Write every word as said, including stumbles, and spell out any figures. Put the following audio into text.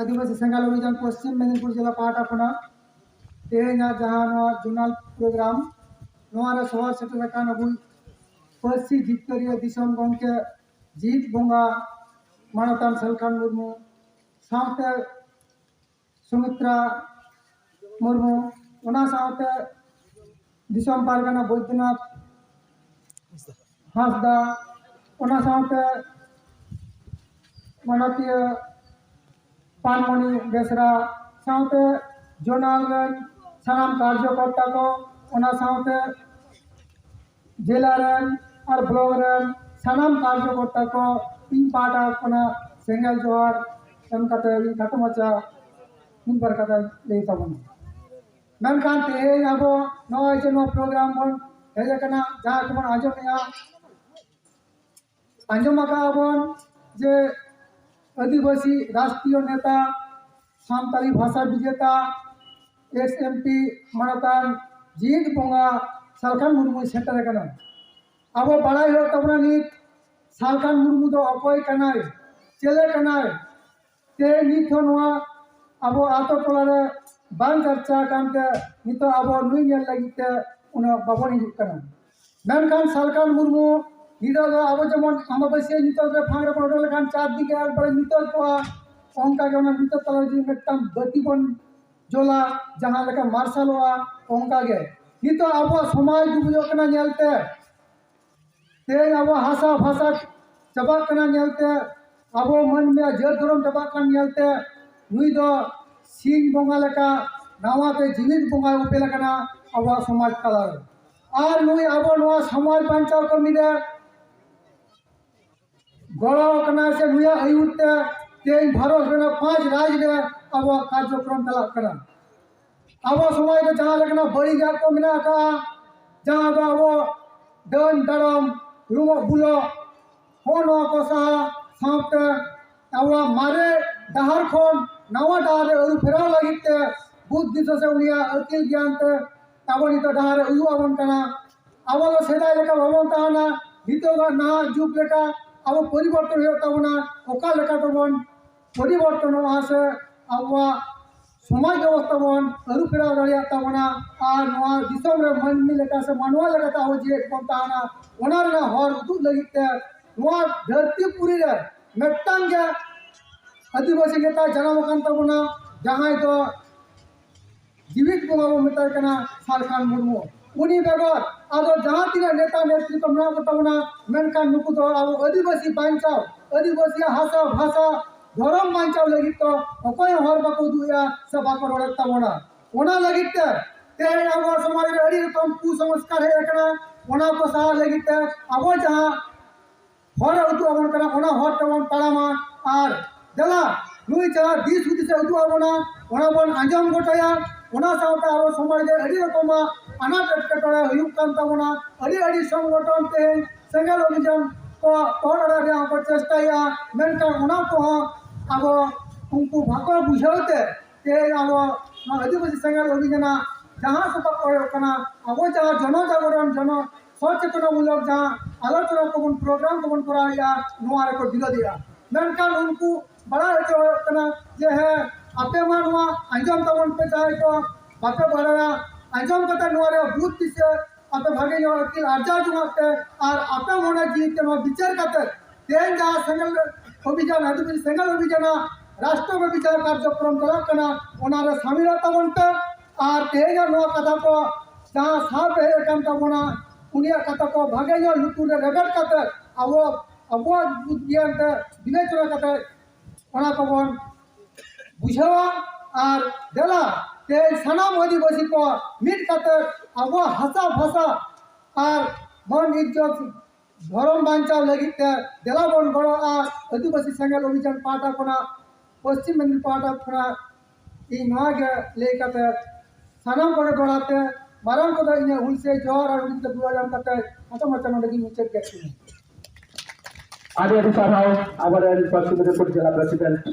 ᱟᱹᱫᱤᱵᱟᱹᱥᱤ ᱥᱮᱸᱜᱮᱞ ᱚᱵᱷᱤᱡᱟᱱ ᱯᱚᱥᱪᱤᱢ ᱢᱮᱫᱤᱱᱤᱯᱩᱨ ᱡᱮᱞᱟ ᱯᱟᱦᱴᱟ ᱠᱷᱚᱱᱟᱜ ᱛᱮᱦᱮᱧᱟᱜ ᱡᱟᱦᱟᱸ ᱱᱚᱣᱟ ᱡᱳᱱᱟᱞ ᱯᱨᱳᱜᱨᱟᱢ, ᱱᱚᱣᱟ ᱨᱮ ᱥᱚᱦᱚᱨ ᱥᱮᱴᱮᱨ ᱟᱠᱟᱱ ᱟᱵᱚᱭᱤᱡ ᱯᱟᱹᱨᱥᱤ ᱡᱤᱛᱠᱟᱹᱨᱤᱭᱟᱹ ᱫᱤᱥᱚᱢ ᱜᱚᱢᱠᱮ ᱡᱤᱛ ᱵᱚᱸᱜᱟ ᱢᱟᱱᱚᱛᱟᱱ ᱥᱟᱞᱠᱷᱟᱱ ᱢᱩᱨᱢᱩ, ᱥᱟᱶᱛᱮ ᱥᱩᱢᱤᱛᱨᱟ ᱢᱩᱨᱢᱩ, ᱚᱱᱟ ᱥᱟᱶᱛᱮ ᱫᱤᱥᱚᱢ ᱯᱟᱨᱜᱟᱱᱟ ᱵᱳᱭᱫᱚᱱᱟᱛᱷ ᱦᱟᱸᱥᱫᱟ, ᱚᱱᱟ ᱥᱟᱶᱛᱮ ᱢᱟᱱᱚᱛᱤᱭᱟᱹ ᱯᱟᱱᱢᱚᱱᱤ ᱵᱮᱥᱨᱟ, ᱥᱟᱶᱛᱮ ᱡᱳᱱᱟᱞ ᱨᱮᱱ ᱥᱟᱱᱟᱢ ᱠᱟᱨᱡᱚᱠᱚᱨᱛᱟ ᱠᱚ, ᱚᱱᱟ ᱥᱟᱶᱛᱮ ᱡᱮᱞᱟ ᱨᱮᱱ ᱟᱨ ᱵᱞᱚᱠ ᱨᱮᱱ ᱥᱟᱱᱟᱢ ᱠᱟᱨᱡᱚᱠᱚᱨᱛᱟ ᱠᱚ ᱤᱧ ᱯᱟᱦᱴᱟ ᱠᱷᱚᱱᱟᱜ ᱥᱮᱸᱜᱮᱞ ᱡᱚᱦᱟᱨ ᱮᱢ ᱠᱟᱛᱮ ᱤᱧ ᱠᱷᱟᱴᱚ ᱢᱟᱪᱷᱟ ᱢᱤᱫ ᱵᱟᱨ ᱠᱟᱛᱷᱟᱧ ᱞᱟᱹᱭ ᱛᱟᱵᱚᱱᱟ᱾ ᱢᱮᱱᱠᱷᱟᱱ ᱛᱮᱦᱮᱧ ᱟᱵᱚ ᱱᱚᱜᱼᱚᱭ ᱡᱮ ᱱᱚᱣᱟ ᱯᱨᱳᱜᱨᱟᱢ ᱵᱚᱱ ᱦᱮᱡ ᱟᱠᱟᱱᱟ, ᱡᱟᱦᱟᱸ ᱠᱚᱵᱚᱱ ᱟᱸᱡᱚᱢᱮᱜᱼᱟ, ᱟᱸᱡᱚᱢ ᱟᱠᱟᱫᱼᱟ ᱵᱚᱱ ᱡᱮ ᱟᱹᱫᱤᱵᱟᱹᱥᱤ ᱨᱟᱥᱴᱨᱤᱭᱚ ᱱᱮᱛᱟ, ᱥᱟᱱᱛᱟᱲᱤ ᱵᱷᱟᱥᱟ ᱵᱤᱡᱮᱛᱟ, ᱮᱠᱥ ᱮᱢ ᱯᱤ ᱢᱟᱱᱚᱛᱟᱱ ᱡᱤᱛ ᱵᱚᱸᱜᱟ ᱥᱟᱞᱠᱷᱟᱱ ᱢᱩᱨᱢᱩᱭ ᱥᱮᱴᱮᱨ ᱟᱠᱟᱱᱟ᱾ ᱟᱵᱚ ᱵᱟᱲᱟᱭ ᱦᱩᱭᱩᱜ ᱛᱟᱵᱚᱱᱟ ᱱᱤᱛ ᱥᱟᱞᱠᱷᱟᱱ ᱢᱩᱨᱢᱩ ᱫᱚ ᱚᱠᱚᱭ ᱠᱟᱱᱟᱭ, ᱪᱮᱞᱮ ᱠᱟᱱᱟᱭ, ᱛᱮ ᱱᱤᱛ ᱦᱚᱸ ᱱᱚᱣᱟ ᱟᱵᱚ ᱟᱛᱳ ᱴᱚᱞᱟ ᱨᱮ ᱵᱟᱝ ᱪᱟᱨᱪᱟ ᱟᱠᱟᱱ ᱛᱮ ᱱᱤᱛᱚᱜ ᱟᱵᱚ ᱱᱩᱭ ᱧᱮᱞ ᱞᱟᱹᱜᱤᱫ ᱛᱮ ᱩᱱᱟᱹᱜ ᱵᱟᱵᱚᱱ ᱦᱤᱡᱩᱜ ᱠᱟᱱᱟ᱾ ᱢᱮᱱᱠᱷᱟᱱ ᱥᱟᱞᱠᱷᱟᱱ ᱢᱩᱨᱢᱩ ᱱᱤᱛᱚᱜ ᱫᱚ ᱟᱵᱚ ᱡᱮᱢᱚᱱ ᱟᱢᱵᱟᱵᱟᱹᱥᱭᱟᱹ ᱧᱩᱛᱟᱹᱛ ᱨᱮ ᱯᱷᱟᱸᱠ ᱨᱮᱵᱚᱱ ᱩᱰᱩᱠ ᱞᱮᱠᱷᱟᱱ ᱪᱟᱨ ᱫᱤᱠᱮ ᱮᱠᱵᱟᱨᱮ ᱧᱩᱛᱟᱹᱛ ᱠᱚᱜᱼᱟ, ᱚᱱᱠᱟ ᱜᱮ ᱚᱱᱟ ᱧᱩᱛᱟᱹᱛ ᱛᱟᱞᱟ ᱨᱮ ᱡᱩᱫᱤ ᱢᱤᱫᱴᱟᱝ ᱵᱟᱹᱛᱤ ᱵᱚᱱ ᱡᱚᱞᱟ, ᱡᱟᱦᱟᱸ ᱞᱮᱠᱟ ᱢᱟᱨᱥᱟᱞᱚᱜᱼᱟ, ᱚᱱᱠᱟ ᱜᱮ ᱱᱤᱛᱚᱜ ᱟᱵᱚᱣᱟᱜ ᱥᱚᱢᱟᱡᱽ ᱰᱩᱵᱩᱡᱚᱜ ᱠᱟᱱᱟ ᱧᱮᱞᱛᱮ, ᱛᱮᱦᱮᱧ ᱟᱵᱚᱣᱟᱜ ᱦᱟᱥᱟ ᱵᱷᱟᱥᱟ ᱪᱟᱵᱟᱜ ᱠᱟᱱᱟ ᱧᱮᱞᱛᱮ, ᱟᱵᱚ ᱢᱟᱹᱱᱢᱤᱭᱟᱜ ᱡᱟᱹᱛ ᱫᱷᱚᱨᱚᱢ ᱪᱟᱵᱟᱜ ᱠᱟᱱ ᱧᱮᱞᱛᱮ, ᱱᱩᱭ ᱫᱚ ᱥᱤᱧ ᱵᱚᱸᱜᱟ ᱞᱮᱠᱟ ᱱᱟᱣᱟᱛᱮ ᱡᱤᱣᱤᱫ ᱵᱚᱸᱜᱟᱭ ᱩᱯᱮᱞ ᱟᱠᱟᱱᱟ ᱟᱵᱚᱣᱟᱜ ᱥᱚᱢᱟᱡᱽ ᱛᱟᱞᱟᱨᱮ᱾ ᱟᱨ ᱱᱩᱭ ᱟᱵᱚ ᱱᱚᱣᱟ ᱥᱚᱢᱟᱡᱽ ᱵᱟᱧᱪᱟᱣ ᱠᱟᱹᱢᱤ ᱨᱮ ᱜᱚᱲᱚ ᱟᱠᱟᱱᱟ ᱥᱮ ᱱᱩᱭᱟᱜ ᱟᱹᱭᱩᱨ ᱛᱮ ᱛᱮᱦᱮᱧ ᱵᱷᱟᱨᱚᱛ ᱨᱮᱱᱟᱜ ᱯᱟᱸᱪ ᱨᱟᱡᱽ ᱨᱮ ᱟᱵᱚᱣᱟᱜ ᱠᱟᱨᱡᱚᱠᱨᱚᱢ ᱪᱟᱞᱟᱜ ᱠᱟᱱᱟ᱾ ᱟᱵᱚ ᱥᱚᱢᱟᱡᱽ ᱨᱮ ᱡᱟᱦᱟᱸ ᱞᱮᱠᱟᱱᱟᱜ ᱵᱟᱹᱲᱤᱡᱟᱜ ᱠᱚ ᱢᱮᱱᱟᱜ ᱟᱠᱟᱫᱼᱟ, ᱡᱟᱦᱟᱸ ᱫᱚ ᱟᱵᱚ ᱰᱟᱹᱱ ᱰᱟᱲᱚᱢ, ᱨᱩᱢᱚᱜ ᱵᱩᱞᱚᱜ, ᱦᱚᱸ ᱱᱚᱣᱟ ᱠᱚ ᱥᱟᱦᱟ ᱥᱟᱶᱛᱮ ᱟᱵᱚᱣᱟᱜ ᱢᱟᱨᱮ ᱰᱟᱦᱟᱨ ᱠᱷᱚᱱ ᱱᱟᱣᱟ ᱰᱟᱦᱟᱨ ᱨᱮ ᱟᱹᱨᱩ ᱯᱷᱮᱨᱟᱣ ᱞᱟᱹᱜᱤᱫ ᱛᱮ ᱵᱩᱫᱽ ᱫᱤᱥᱟᱹ ᱥᱮ ᱩᱱᱤᱭᱟᱜ ᱟᱹᱠᱤᱞ ᱜᱮᱭᱟᱱ ᱛᱮ ᱟᱵᱚ ᱱᱤᱛᱚᱜ ᱰᱟᱦᱟᱨ ᱨᱮ ᱩᱫᱩᱜ ᱟᱵᱚᱱ ᱠᱟᱱᱟ᱾ ᱟᱵᱚ ᱫᱚ ᱥᱮᱫᱟᱭ ᱞᱮᱠᱟ ᱵᱟᱵᱚᱱ ᱛᱟᱦᱮᱱᱟ, ᱱᱤᱛᱚᱜ ᱫᱚ ᱱᱟᱦᱟᱜ ᱡᱩᱜᱽ ᱞᱮᱠᱟ ᱟᱵᱚ ᱯᱚᱨᱤᱵᱚᱨᱛᱚᱱ ᱦᱩᱭᱩᱜ ᱛᱟᱵᱚᱱᱟ᱾ ᱚᱠᱟ ᱞᱮᱠᱟ ᱛᱮᱵᱚᱱ ᱯᱚᱨᱤᱵᱚᱨᱛᱚᱱᱚᱜᱼᱟ ᱥᱮ ᱟᱵᱚᱣᱟᱜ ᱥᱚᱢᱟᱡᱽ ᱵᱮᱵᱚᱥᱛᱷᱟ ᱵᱚᱱ ᱟᱹᱨᱩ ᱯᱷᱮᱨᱟᱣ ᱫᱟᱲᱮᱭᱟᱜ ᱛᱟᱵᱚᱱᱟ᱾ ᱟᱨ ᱱᱚᱣᱟ ᱫᱤᱥᱚᱢ ᱨᱮ ᱢᱟᱹᱱᱢᱤ ᱞᱮᱠᱟ ᱥᱮ ᱢᱟᱱᱣᱟ ᱞᱮᱠᱟᱛᱮ ᱟᱵᱚ ᱡᱤᱭᱮᱫ ᱵᱚᱱ ᱛᱟᱦᱮᱱᱟ, ᱚᱱᱟ ᱨᱮᱱᱟᱜ ᱦᱚᱨ ᱩᱫᱩᱜ ᱞᱟᱹᱜᱤᱫ ᱛᱮ ᱱᱚᱣᱟ ᱫᱷᱟᱹᱨᱛᱤ ᱯᱩᱨᱤ ᱨᱮ ᱢᱤᱫᱴᱟᱝ ᱜᱮ ᱟᱹᱫᱤᱵᱟᱹᱥᱤ ᱱᱮᱛᱟ ᱡᱟᱱᱟᱢ ᱟᱠᱟᱱ ᱛᱟᱵᱚᱱᱟ, ᱡᱟᱦᱟᱸᱭ ᱫᱚ ᱡᱤᱣᱤᱫ ᱵᱚᱸᱜᱟ ᱵᱚᱱ ᱢᱮᱛᱟᱭ ᱠᱟᱱᱟ ᱥᱟᱞᱠᱷᱟᱱ ᱢᱩᱨᱢᱩ᱾ ᱩᱱᱤ ᱵᱮᱜᱚᱨ ᱟᱫᱚ ᱡᱟᱦᱟᱸ ᱛᱤᱱᱟᱹᱜ ᱱᱮᱛᱟ ᱱᱮᱛᱨᱤ ᱠᱚ ᱢᱮᱱᱟᱜ ᱠᱚ ᱛᱟᱵᱚᱱᱟ, ᱢᱮᱱᱠᱷᱟᱱ ᱱᱩᱠᱩ ᱫᱚ ᱟᱵᱚ ᱟᱹᱫᱤᱵᱟᱹᱥᱤ ᱵᱟᱧᱪᱟᱣ, ᱟᱹᱫᱤᱵᱟᱹᱥᱤᱭᱟᱜ ᱦᱟᱥᱟ ᱵᱷᱟᱥᱟ ᱫᱷᱚᱨᱚᱢ ᱵᱟᱧᱪᱟᱣ ᱞᱟᱹᱜᱤᱫ ᱫᱚ ᱚᱠᱚᱭ ᱦᱚᱸ ᱦᱚᱨ ᱵᱟᱠᱚ ᱩᱫᱩᱜ ᱮᱫᱟ ᱥᱮ ᱵᱟᱠᱚ ᱨᱚᱲᱮᱫ ᱛᱟᱵᱚᱱᱟ᱾ ᱚᱱᱟ ᱞᱟᱹᱜᱤᱫ ᱛᱮ ᱛᱮᱦᱮᱧ ᱟᱵᱚᱣᱟᱜ ᱥᱚᱢᱟᱡᱽ ᱨᱮ ᱟᱹᱰᱤ ᱨᱚᱠᱚᱢ ᱠᱩᱥᱚᱝᱥᱠᱟᱨ ᱦᱮᱡ ᱟᱠᱟᱱᱟ᱾ ᱚᱱᱟ ᱠᱚ ᱥᱟᱦᱟ ᱞᱟᱹᱜᱤᱫ ᱛᱮ ᱟᱵᱚ ᱡᱟᱦᱟᱸ ᱦᱚᱨ ᱮ ᱩᱫᱩᱜ ᱟᱵᱚᱱ ᱠᱟᱱᱟ, ᱚᱱᱟ ᱦᱚᱨ ᱛᱮᱵᱚᱱ ᱛᱟᱲᱟᱢᱟ᱾ ᱟᱨ ᱫᱮᱞᱟ, ᱱᱩᱭ ᱡᱟᱦᱟᱸ ᱫᱤᱥ ᱦᱩᱫᱤᱥ ᱮ ᱩᱫᱩᱜ ᱟᱵᱚᱱᱟ, ᱚᱱᱟ ᱵᱚᱱ ᱟᱸᱡᱚᱢ ᱜᱚᱴᱟᱭᱟ᱾ ᱚᱱᱟ ᱥᱟᱶᱛᱮ ᱟᱵᱚ ᱥᱚᱢᱟᱡᱽ ᱨᱮ ᱟᱹᱰᱤ ᱨᱚᱠᱚᱢᱟᱜ ᱟᱱᱟᱴ ᱮᱴᱠᱮᱴᱚᱬᱮ ᱦᱩᱭᱩᱜ ᱠᱟᱱ ᱛᱟᱵᱚᱱᱟ᱾ ᱟᱹᱰᱤ ᱟᱹᱰᱤ ᱥᱚᱝᱜᱚᱴᱷᱚᱱ ᱛᱮᱦᱮᱧ ᱥᱮᱸᱜᱮᱞ ᱚᱵᱷᱤᱡᱟᱱ ᱠᱚ ᱛᱚᱦᱚᱫ ᱟᱲᱟᱜ ᱨᱮᱭᱟᱜ ᱦᱚᱸᱠᱚ ᱪᱮᱥᱴᱟᱭᱮᱫᱼᱟ, ᱢᱮᱱᱠᱷᱟᱱ ᱚᱱᱟ ᱠᱚᱦᱚᱸ ᱟᱵᱚ ᱩᱱᱠᱩ ᱵᱟᱠᱚ ᱵᱩᱡᱷᱟᱹᱣ ᱛᱮ ᱛᱮᱦᱮᱧ ᱟᱵᱚ ᱱᱚᱣᱟ ᱟᱹᱫᱤᱵᱟᱹᱥᱤ ᱥᱮᱸᱜᱮᱞ ᱚᱵᱷᱤᱡᱟᱱᱟᱜ ᱡᱟᱦᱟᱸ ᱥᱟᱯᱟᱵ ᱠᱚ ᱦᱩᱭᱩᱜ ᱠᱟᱱᱟ, ᱟᱵᱚ ᱡᱟᱦᱟᱸ ᱡᱚᱱᱚ ᱡᱟᱜᱚᱨᱚᱱ, ᱡᱚᱱᱚ ᱥᱚᱪᱮᱛᱚᱱᱟᱢᱩᱞᱚᱠ ᱡᱟᱦᱟᱸ ᱟᱞᱳᱪᱚᱱᱟ ᱠᱚᱵᱚᱱ, ᱯᱨᱳᱜᱨᱟᱢ ᱠᱚᱵᱚᱱ ᱠᱚᱨᱟᱣᱮᱫᱼᱟ, ᱱᱚᱣᱟ ᱨᱮᱠᱚ ᱵᱤᱨᱳᱫᱮᱜᱼᱟ᱾ ᱢᱮᱱᱠᱷᱟᱱ ᱩᱱᱠᱩ ᱵᱟᱲᱟᱭ ᱦᱚᱪᱚ ᱦᱩᱭᱩᱜ ᱠᱟᱱᱟ ᱡᱮ ᱦᱮᱸ, ᱟᱯᱮ ᱢᱟ ᱱᱚᱣᱟ ᱟᱸᱡᱚᱢ ᱛᱟᱵᱚᱱ ᱯᱮ, ᱡᱟᱦᱟᱸᱭ ᱠᱚ ᱵᱟᱯᱮ ᱵᱟᱲᱟᱭᱟ, ᱟᱸᱡᱚᱢ ᱠᱟᱛᱮ ᱱᱚᱣᱟ ᱨᱮ ᱵᱩᱫᱽ ᱫᱤᱥᱟᱹ ᱟᱯᱮ ᱵᱷᱟᱜᱮ ᱧᱚᱜ ᱟᱹᱠᱤᱞ ᱟᱨᱡᱟᱣ ᱡᱚᱝᱟᱜ ᱯᱮ, ᱟᱨ ᱟᱯᱮ ᱢᱚᱱᱮ ᱡᱤᱣᱤ ᱛᱮ ᱱᱚᱣᱟ ᱵᱤᱪᱟᱹᱨ ᱠᱟᱛᱮ ᱛᱮᱦᱮᱧ ᱡᱟᱦᱟᱸ ᱥᱮᱸᱜᱮᱞ ᱚᱵᱷᱤᱡᱟᱱ, ᱟᱹᱫᱤᱵᱟᱹᱥᱤ ᱥᱮᱸᱜᱮᱞ ᱚᱵᱷᱤᱡᱟᱱᱟᱜ ᱨᱟᱥᱴᱨᱚ ᱵᱮᱯᱤ ᱡᱟᱦᱟᱸ ᱠᱟᱨᱡᱚᱠᱨᱚᱢ ᱪᱟᱞᱟᱜ ᱠᱟᱱᱟ, ᱚᱱᱟ ᱨᱮ ᱥᱟᱢᱤᱞᱚᱜ ᱛᱟᱵᱚᱱ ᱯᱮ᱾ ᱟᱨ ᱛᱮᱦᱮᱧᱟᱜ ᱱᱚᱣᱟ ᱠᱟᱛᱷᱟ ᱠᱚ ᱡᱟᱦᱟᱸ ᱥᱟᱵ ᱦᱮᱡ ᱟᱠᱟᱱ ᱛᱟᱵᱚᱱᱟ, ᱩᱱᱤᱭᱟᱜ ᱠᱟᱛᱷᱟ ᱠᱚ ᱵᱷᱟᱜᱮ ᱧᱚᱜ ᱞᱩᱛᱩᱨ ᱨᱮ ᱨᱮᱵᱮᱫ ᱠᱟᱛᱮ ᱟᱵᱚ ᱟᱵᱚᱣᱟᱜ ᱵᱩᱫᱽ ᱜᱮᱭᱟᱱ ᱛᱮ ᱵᱤᱵᱮᱪᱚᱱᱟ ᱠᱟᱛᱮ ᱚᱱᱟ ᱠᱚᱵᱚᱱ ᱵᱩᱡᱷᱟᱹᱣᱟ᱾ ᱟᱨ ᱫᱮᱞᱟ, ᱛᱮᱦᱮᱧ ᱥᱟᱱᱟᱢ ᱟᱹᱫᱤᱵᱟᱹᱥᱤ ᱠᱚ ᱢᱤᱫ ᱠᱟᱛᱮ ᱟᱵᱚᱣᱟᱜ ᱦᱟᱥᱟ ᱵᱷᱟᱥᱟ ᱟᱨ ᱢᱟᱹᱱ ᱤᱡᱽᱡᱚᱛ ᱫᱷᱚᱨᱚᱢ ᱵᱟᱧᱪᱟᱣ ᱞᱟᱹᱜᱤᱫ ᱛᱮ ᱫᱮᱞᱟ ᱵᱚᱱ ᱜᱚᱲᱚᱜᱼᱟ᱾ ᱟᱹᱫᱤᱵᱟᱹᱥᱤ ᱥᱮᱸᱜᱮᱞ ᱚᱵᱷᱤᱡᱟᱱ ᱯᱟᱦᱴᱟ ᱠᱷᱚᱱᱟᱜ, ᱯᱚᱥᱪᱤᱢ ᱢᱮᱫᱽᱱᱤᱯᱩᱨ ᱯᱟᱦᱴᱟ ᱠᱷᱚᱱᱟᱜ ᱤᱧ ᱱᱚᱣᱟ ᱜᱮ ᱞᱟᱹᱭ ᱠᱟᱛᱮ ᱥᱟᱱᱟᱢ ᱠᱚᱜᱮ ᱜᱚᱲᱟᱛᱮ ᱢᱟᱨᱟᱝ ᱠᱚᱫᱚ ᱤᱧᱟᱹᱜ ᱦᱩᱞᱥᱟᱹᱭ ᱡᱚᱦᱟᱨ ᱟᱨ ᱩᱱᱤ ᱫᱚ ᱫᱩᱞᱟᱹᱲ ᱮᱢ ᱠᱟᱛᱮ ᱠᱷᱟᱴᱚ ᱢᱟᱪᱷᱟ ᱱᱚᱰᱮ ᱜᱤᱧ ᱢᱩᱪᱟᱹᱫ ᱠᱮᱫ ᱛᱤᱧᱟ᱾ ᱟᱹᱰᱤ ᱟᱹᱰᱤ ᱥᱟᱨᱦᱟᱣ ᱟᱵᱚᱨᱮᱱ ᱯᱚᱥᱪᱤᱢ ᱢᱮᱫᱽᱱᱤᱯᱩᱨ ᱡᱮᱞᱟ ᱯᱨᱮᱥᱤᱰᱮᱱᱴ